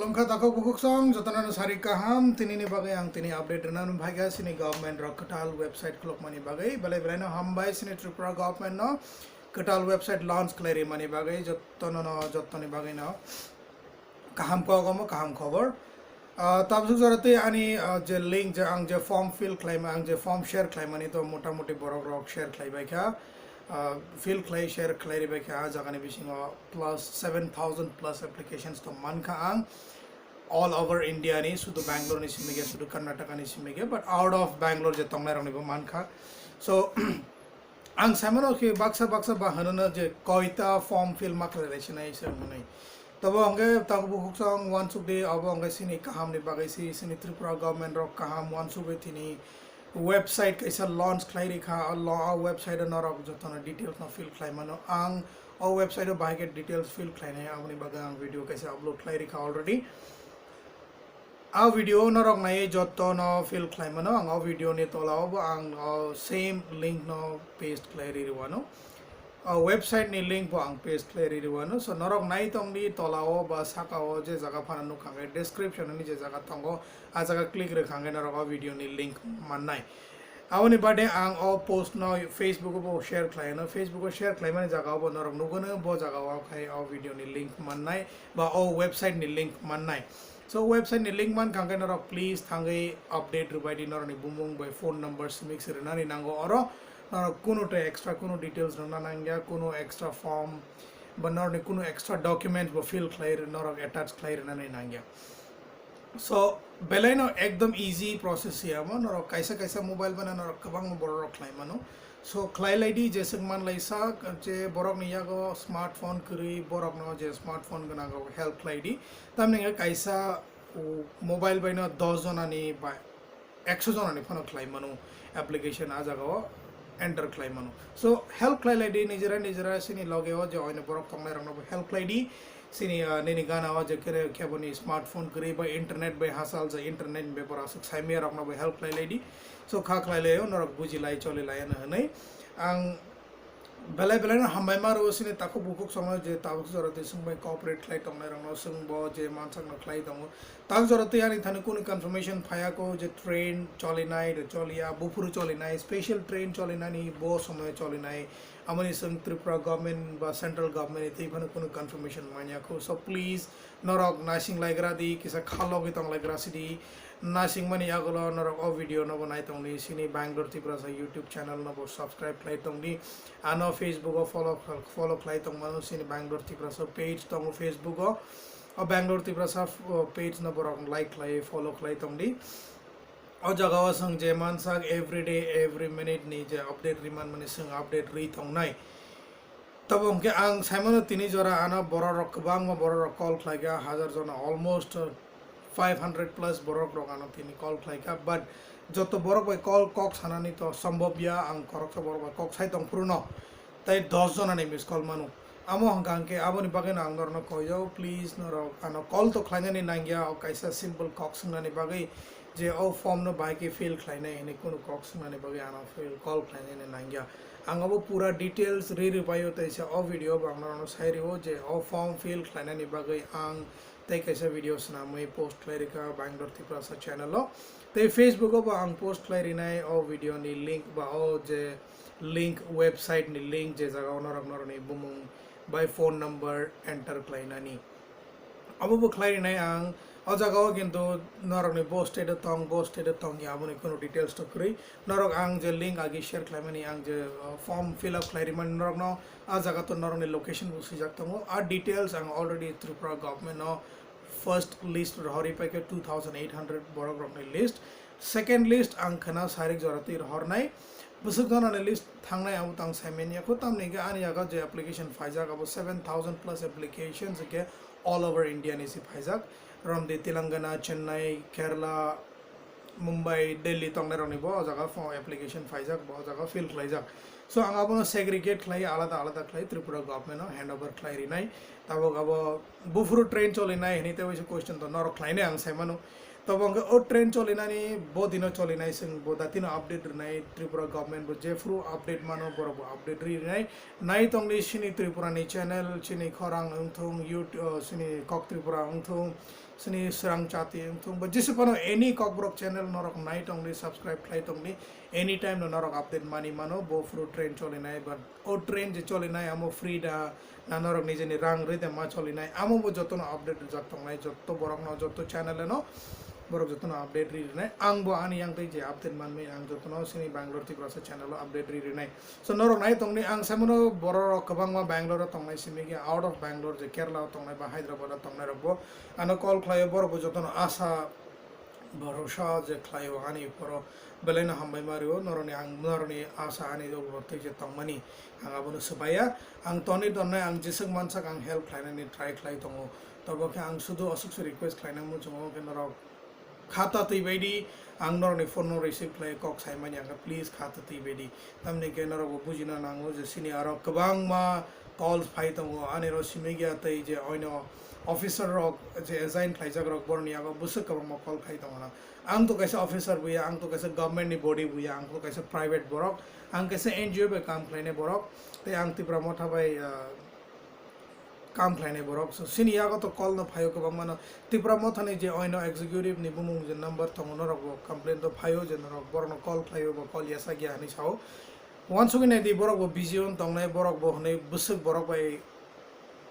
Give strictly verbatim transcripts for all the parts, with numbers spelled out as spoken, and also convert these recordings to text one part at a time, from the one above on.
Tongkha takhuk bukhuk song jotono no sari kaham, tini ni bagwi ang tini update rwna nung phaikha sini government rok kwtal website khulukmani bagwi. Belai belai no hambai sini Tripura government no kwtal website launch khlai rimani bagwi, jotono no, jotoni bagwi no kaham kok omo kaham khobor. Ah, tabuk jora twi ani, ah, je link je ang je form fill khlaima, ang je form share khlaimani to motamuti borok rok share khlaibai kha. Ah, fill khlai, share khlai ribai kha, ah jagani bisingo plus seven thousand plus applications to mankha ang all over India ni, sudu Bangalore ni simi ge, sudu Karnataka ni simi ge, but out of Bangalore je tongnai rok ni bo mankha. So ang saimano khe baksa baksa ba hanono je koita form fill ma khlai sinai se hwnwi. Tobo hwnkhe tabuk bukhuk song wansuk di, obo hwnkhe sini kaham ni bagwi si, sini Tripura government rok kaham wansugwi tini website kaisa launch khlai rikha, o lo-, o website o norok jotono details no fill khlai mano. Ang o website o bahai khe details fill khlainai, aboni bagwi ang video kaisa upload khlai rikha already. A video norok nai jotono fill khlai mano, ang o video ni tola o bo ang o same link no paste khlai ri rwano. O website ni link bo ang paste khlai ri rwano. So norok nai tong di tola o ba saka o je jaga phano nukha khe description ni je jaga tongo, a jaga click rwkha khe norok o video ni link mannai. Aboni bade ang o post no Facebook o bo share khlai no, Facebook o share khlai mani jaga o bo norok nugano, bo jaga o khai o video ni link mannai ba o website ni link mannai. So website ni link man kha khe norok please thangwi update rwbai di, norok ni bumung bai phone number simi se rwnani nango oro. Norok kunu te extra kunu details rwna nangya, kunu extra form ba norok ni kunu extra documents bo fill khlai rw-, norok attach khlai rwnani nangya. So belai no ekdom easy process ya mo, norok kaisa kaisa mobile bana norok kwbangma borok rok khlai mano. So khlai lai di, jeswk man lai sa je borok ni yago smartphone kwrwi, borok no je smartphone gwnang rok help khlai di. Tamni hwnkhe kaisa, o, mobile bai no dos jona ni ba ekso jona ni phano khlai mano application, a jaga o enter khlai mano. So help khlai lai di nijera nijera, sini loge o je oino borok tongnai rok no bo help khlai di. Sini, ah, nini gana o je kere kebo ni smartphone kwrwi ba internet bai hachal, je internet ni bepar aswk saimaya rok no bo help khlai lai di. So kha khlai lai o, norok buji lai choli lai ano hwnwi ang belai belai no hambai ma rwo sini takhuk bukhuk songno je tabuk jora twi swng bai cooperate khlai tongnai rok no, swng bo je mansak no khlai tongo. Tabuk jora twi ani thani kunu confirmation phaiya ko je train cholinai de choliya, buphuru cholinai, special train cholinani bo somoy cholinai, amoni swng Tripura government ba central government ni twi phano kunu confirmation manya ko. So please norok naising laigra di, kisa khalogwi tong laigra sidi. Naising mani yagulo norok o video no bo nai tong di, sini Bangalore Tiprasa YouTube channel no bo subscribe khlai tong di. Ano Facebook o follow, follow khlai tong mano, sini Bangalore Tiprasa page tongo Facebook o. O Bangalore Tiprasa, o, page no borok like khlai, follow khlai tong di. O jaga o swng je mansak every day, every minute ni je update ri man mani swng update ri tong nai. Tabo hwnkhe ang saimano tini jora ano borok rok kwbangma borok rok call khlaikha, hajar jona, almost five hundred plus borok rok ano tini call khlaikha, but joto borok bai call kok sanani to sombhob ya, ang khoroksa borok bai kok sai tong phuru no tei dos jona ni miss call manu. Amo hwnkha hwnkhe aboni bagwi no ang norok no koi o, please norok ano call to khlainani nangya, o kaisa simple kok swngnani bagwi je o form no bahai khe fill khlainai hinwi kunu kok swngnani bagwi ano fill call khlainani nangya. Ang abo pura details ri ri bai o, teisa o video bo ang norok no sai rio je o form fill khlainani bagwi ang tei kaisa video swnamwi post khlai rikha Bangalore Tiprasa channel o. Tei Facebook o bo ang post khlai rinai o video ni link ba o je link, website ni link je jaga o norok norok ni bumung bai phone number enter khlainani. Abo bo khlai rinai ang o jaga o, kintu norok ni bo state o tong, bo state o tong ya, aboni kunu details to kwrwi. Norok ang je link agi share khlaimani, ang je, uh, form fill up khlai rimani norok no, a jaga to norok ni location bo swijak tongo. A details ang already Tripura government no first list rohorwi paikha two thousand eight hundred borok rok ni list. Second list ang khna sarik jora twi rohornai. Bwswk jona ni list thangnai abo tang saiman ya kho, tamni hwnkhe ani yago je application phaijak abo seven thousand plus applications hwnkhe all over India ni si phaijak. Romdi Telangana, Chennai, Kerala, Mumbai, Delhi tongnai rokni bo o jaga form application phaijak, bo o jaga fill khlaijak. So ang abono segregate khlai, alada alada khlai Tripura government no hand over khlai rinai. Tabuk abo buphuru train cholinai hinwi tei waisa question to norok khlainai ang saimano. Tabuk hwnkhe o train cholinani bo dino cholinai, chwng bo datino update rwnai, Tripura government bo jephuru update mano borok bo update ri rinai. Nai tongdi chini Tripura ni channel, chini khorang wngthung, YouTube, chini Kok Tripura wngthung, sini srang chati wngthung ba jese phano any Kokborok channel norok nai tongdi, subscribe khlai tongdi, anytime no norok update mani mano bo phuru train cholinai ba o train je cholinai amo free da na norok nijeni rang rwi de ma cholinai amo bo jotono update rijak tongnai jotto borokno jotto channel no borok jotono update ri rinai ang bo ani yang tei je update manmani ang jotono sini Bangalore Tiprasa channel o update ri rinai. So norok nai tongni ang saimano borok rok kwbangma Bangalore o tongnai simi khe out of Bangalore je Kerala o tongnai ba Hyderabad o tongnai rok bo ano call khlaio borok bo jotono asa borosa je khlaio ani poro belai no hambai ma rio norokni ang norokni asa ani jok bo tei je tongmani ang abono swbaiya ang toni tonnai ang jeswk mansak ang help khlainani try khlai tongo tobo khe ang sudu aswk se request khlainai muchungo khe norok khata twi baidi ang norokni phone no receive khlai kok saimani ang khe please khata twi baidi tamni khe norok bo bujina nango je sini aro kwbangma calls phai tongo ani ro simi gya tei je oino officer rok je assign khlaijak rok boroni yago bwswk kwbangma call khai tongo na ang to kaisa officer buya ang to kaisa government ni body buya ang to kaisa private borok ang kaisa N G O bai kam khlainai borok tei ang Tipra Motha bai ah, kam khlainai borok. So, sini yago to call no phaio kwbangma no. Tipra Mothani je oino executive ni bumung je number tongo norok bo complain to phaio je norok borokno call khlaio bo call yasa gya hinwi sao. Wansugwi naidi borok bo busy on tongnai borok bo hwnwi bwswk borok bai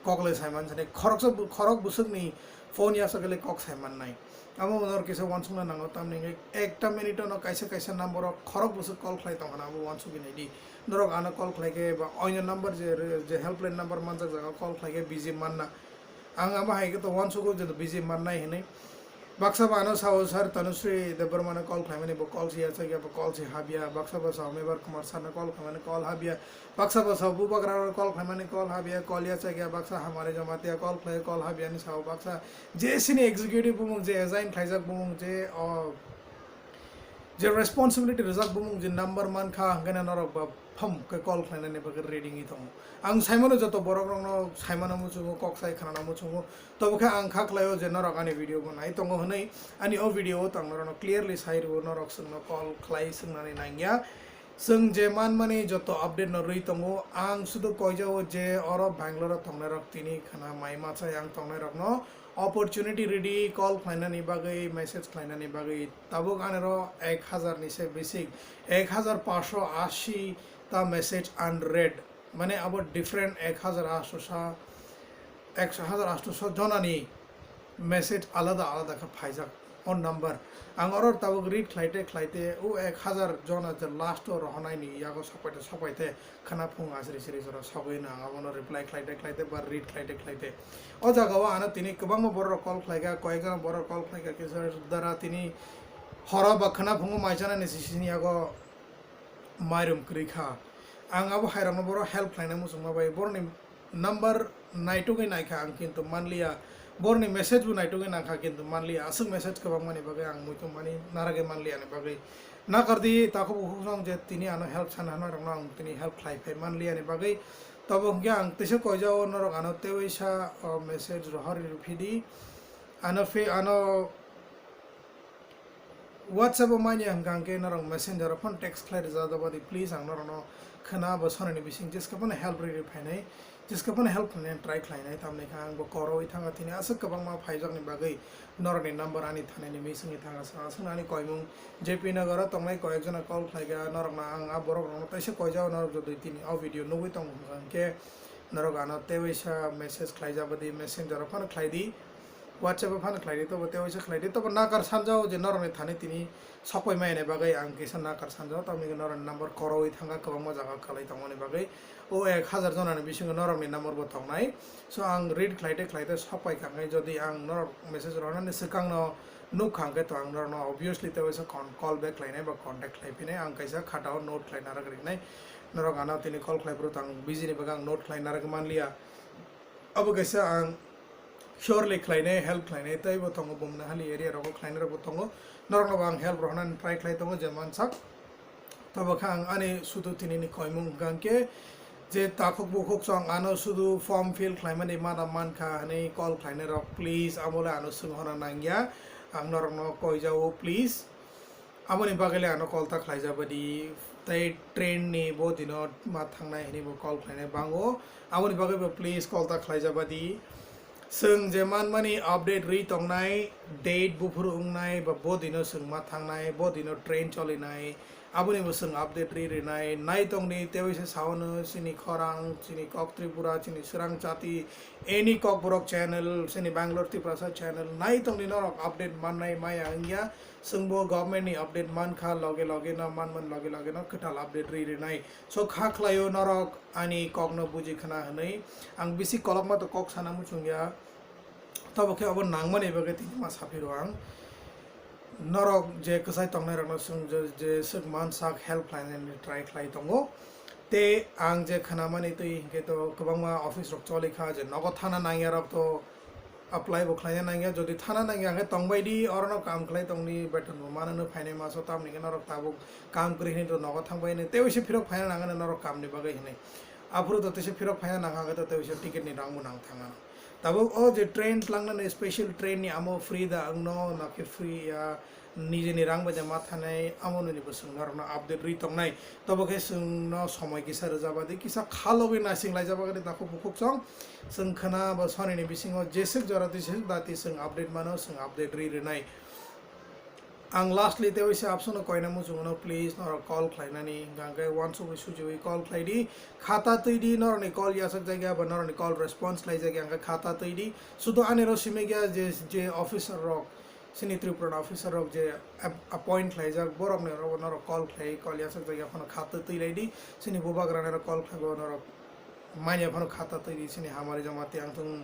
koklai saiman sani khoroksa bu-, khorok bwswkni phone yasa kele kok saimannai. Amo norok kisa wansukna nango tamni hwnkhe ekta minute no kaisa kaisa number o khorok bwswk call khlai tongkha na abo wansugwi naidi. Norok ano call khlai khe ba oino number je re-, je helpline number manjak jaga call khlai khe busy manna. Ang amo hai khe to uansugo je busy mannai hinwi. Baksa ba ano sao sir Tanusri Debbarma no call khlaimani bo call si yachak ya bo call si habya. Baksa ba sao Mebar Kumar sir no call khlaimani call habya. Baksa ba sao Bubagra no call khlaimani call habya. Call yachak ya baksa Hamari Jamatia call khlai call habya ni sao baksa je sini executive bumung je assign khlaijak bumung je o je responsibility rijak bumung je number mankha hwnkhe norok ba pham khe call khlainani bagwi ready wngwi tongo. Ang saimano joto borok rokno saimano muchungo kok sai khnana muchungo tobo khe ang kha khlaio je norok ani video bo nai tongo hwnwi ani o video o tang norokno clearly sai rwo norok chwngno call khlai swngnani nangya. Chwng je manmani joto update no rwi tongo ang sudu koijao je oro Bangalore o tongnai rok tini khna mai machai ang tongnai rokno opportunity ridi call khlainani bagwi message khlainani bagwi tabuk aniro ek hazar ni se bisi ek hazar paanch sho ashi ta message unread mane abo different ek hazar aatso sa ek hazar aatso jonani message alada alada khe phaijak. O number ang oro tabuk read khlaite khlaite o ek hazar jona je last o rohornai ni yago sokpaite sokpaite khana phung asri sri jora sogwi no ang abono reply khlaite khlaite ba read khlaite khlaite o jaga o ano tini kwbangma borok rok call khlaika koyek jona borok call khlaika kisa dara tini horo ba khana phungo mai chanani sisini yago mairum kwrwi kha. Ang abo hai rokno borok help khlaina muchungma bai borokni number naitugwi naikha ang kintu manliya, borokni message bo naitugwi nangkha kintu manliya, aswk message kwbangmani bagwi ang muitu mani naragwi manliya ni bagwi. Nakardi takhuk bukhuk song je tini ano help sana hwnwi rokno ang tini help khlai phai manliya ni bagwi. Tobo hwnkhe ang teisa koijao norok ano tewaisa o message rohorwi phidi ano phi ano WhatsApp o manya hwnkha hwnkhe norok messenger o phone text khlai rwjak jabadi please ang norokno khwna bo sonani bising jeska phano help rwi rwi phainai jeska phano help khlainai try khlainai tamni kha ang bo korowi thanga thini aswk kwbangma phaijakni bagwi norokni number ani thanani misingwi thanga sa aswkno ani koimung J P Nagar o tongnai koyekjona call khlaikha norokno ang a borok rokno teisa koijao norok jodi tini o video nugwi tongo hwnkha hwnkhe norok ano tewaisa message khlaijabadi messenger o phano khlaidi. WhatsApp o phano khlaidi tobo tei waisa khlaidi tobo nakar sanjao je norokni thani tini sokpai maya ni bagwi ang kisa nakar sanjao tamni hwnkhe norokni number korowi thangkha kwbangma jaga kwlai tongmani bagwi o ek hazar jonani bisingo norokni number bo tongnai. So ang read khlaite khlaite sokpai kha hwnkhe jodi ang norok message rwnani swkangno nukha hwnkhe to ang norokno obviously tei waisa con-, call back khlainai ba contact khlai phinai ang kaisa khatao note khlai narwk rinai norok ano tini call khlai phuru to ang busy ni bagwi ang note khlai narwk manliya. Abo kaisa ang surely khlainai, help khlainai, teibo tongo, Bumnahali area rogo khlainai rokbo tongo. Norokno bo ang help rohornani try khlai tongo, je mansak. Tobo khe ang ani sudu tinini koimung hwnkha hwnkhe je takhuk bukhuk chwng ano sudu form fill khlaimani mana mankha hwnwi call khlainai rok, please, amo le ano swnghorna nangya. Ang norokno koijao, please. Aboni bagwi le ano call ta khlaijabadi, tei train ni bo dino ma thangnai hinwi bo call khlainai bango. Aboni bagwi bo please call ta khlaijabadi. Chwng je manmani update rwi tongnai, date buphuru wngnai ba bo dino chwng ma thangnai, bo dino train cholinai, abonibo chwng update rwi rwnai. Nai tongdi tei waisa saono chini khorang, chini kok Tripura, chini swrang jati, any kokborok channel, chini Bangalore Tiprasa channel nai tongdi, norok update mannai maya wngya. Chwngbo government ni update mankha, loge loge no manman, loge loge no kwtal update rwi rwnai. So kha khlaio norok ani kokno buji khna hwnwi. Ang bisi kolokma to kok sana muchungya, tobo khe obo nangmani bagwi tini ma saphiro ang. Norok je kwchai tongnairokno chwng je, je swk mansak help khlainani try khlai tongo. Tei ang je khnamani twi hinkhe to kwbangma office rok choli kha, je nogo thana nangyarok to apply bo khlaina nangya. Jodi thana nangya hinkhe tongbai di, orono kam khlai tongdi, beton bo manano phainai maso, tamni khe norok tabuk kam kwrwi hinwi to nogo thangbai hinwi, tei waisa phirok phaina nangani norok kamni bagwi hinwi. Aphuru to teisa phirok phaina nangkha khe to tei waisa ticket ni rang bo nang thangano. Tabuk o je train tlangnani special train ni amo free da wngno, nakhe free ya, nijeni rang bai da ma thanai, amo nini bo chwng norokno update rwi tongnai. Tobo khe chwngno somoi kisa rwjaba di, kisa khalogwi naising laijaba di takhuk bukhuk chong. Chwng khna bo sonini bisingo jeswk jora twi jeswk dati chwng update mano, chwng update rwi rwnai. Ang lastly tei waisa option no koina muchungo no, please norok call khlainani, hingkha hwnkhe uansugwi sujiwi call khlai di, khata twi di, norokni call yasakjak ya ba norokni call response laijak ya hwnkhe khata twi di. Sudo ani ro simi khe je, je officer rok, chini Tripura officer rok je ap-, appoint khlaijak, borokni ro norok call khlai, call yasakjak ya phano khata twi lai di, chini bubagrani ro call khlai bo norok manya phano khata twi di, chini Hamari Jamatia wngthung,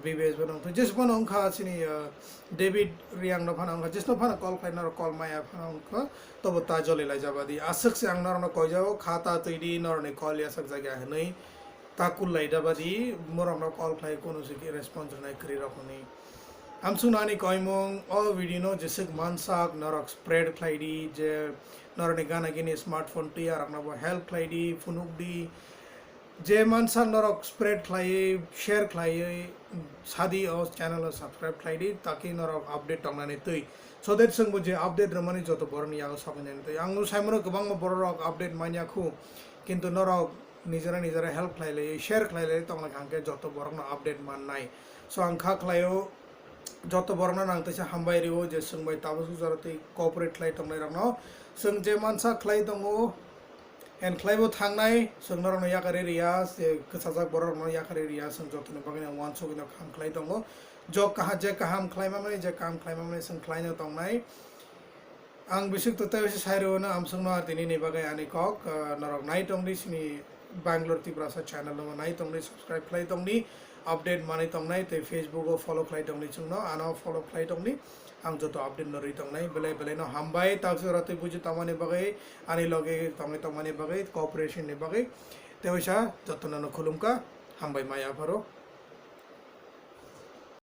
B B S bo wngthung, jesphano wngkha chini, uh, David Riang no phano wngkha, jesno phano call khlai norok call maya phano wngkha, tobo ta joli laijaba di. Aswk se ang norokno koijago, khata twi di, norokni call yasakjak ya hinwi ta kul lai daba di, morokno call khlai kunu se response rwnai kwrwi rok hwnwi. Amsukno ani koimung, o video no jeswk mansak norok spread khlai di, je norokni gana gini smartphone twiya rokno bo help khlai di, phunuk di. Je mansak norok spread khlaiwi, share khlaiwi, sadi o channel o subscribe khlai di, taki norok update tongnani twi. So that chwngbo je update rwmani joto borokni yago soknani twi. Ang no saimano kwbangma borok rok update manya khu, kintu norok nijera nijera help khlai lai, share khlai lai tongna hwnkhe joto borokno update mannai. So ang kha khlaio, joto borokno nang teisa hambai rio je chwng bai tabuk jora twi cooperate khlai tongnai rokno. Chwng je mansa khlai tongo, and khlaibo thangnai, chwng norokno yakarwi riya, je kwchajak borok rokno yakarwi riya, chwng jotoni bagwi no uansugwi no kaham khlai tongo. Jok kaha-, je kaham khlaima mani, je kaham khlaima mani chwng khlaino tongnai. Ang bisik to tei sai rwno amsukno ar tini ni bagwi ani kok, ah, norok nai tongdi chini Bangalore Tiprasa channel no nai tongdi, subscribe khlai tongdi, update manwi tongnai tei Facebook o follow khlai tongdi chwngno, ano follow khlai tongdi, ang joto update no rwi tongnai, belai belai no hambai, tak jora twi buji tongmani bagwi, ani loge tongwi tongmani bagwi, cooperation ni bagwi, tei waisa jotono no khulumkha, hambai mai apharo.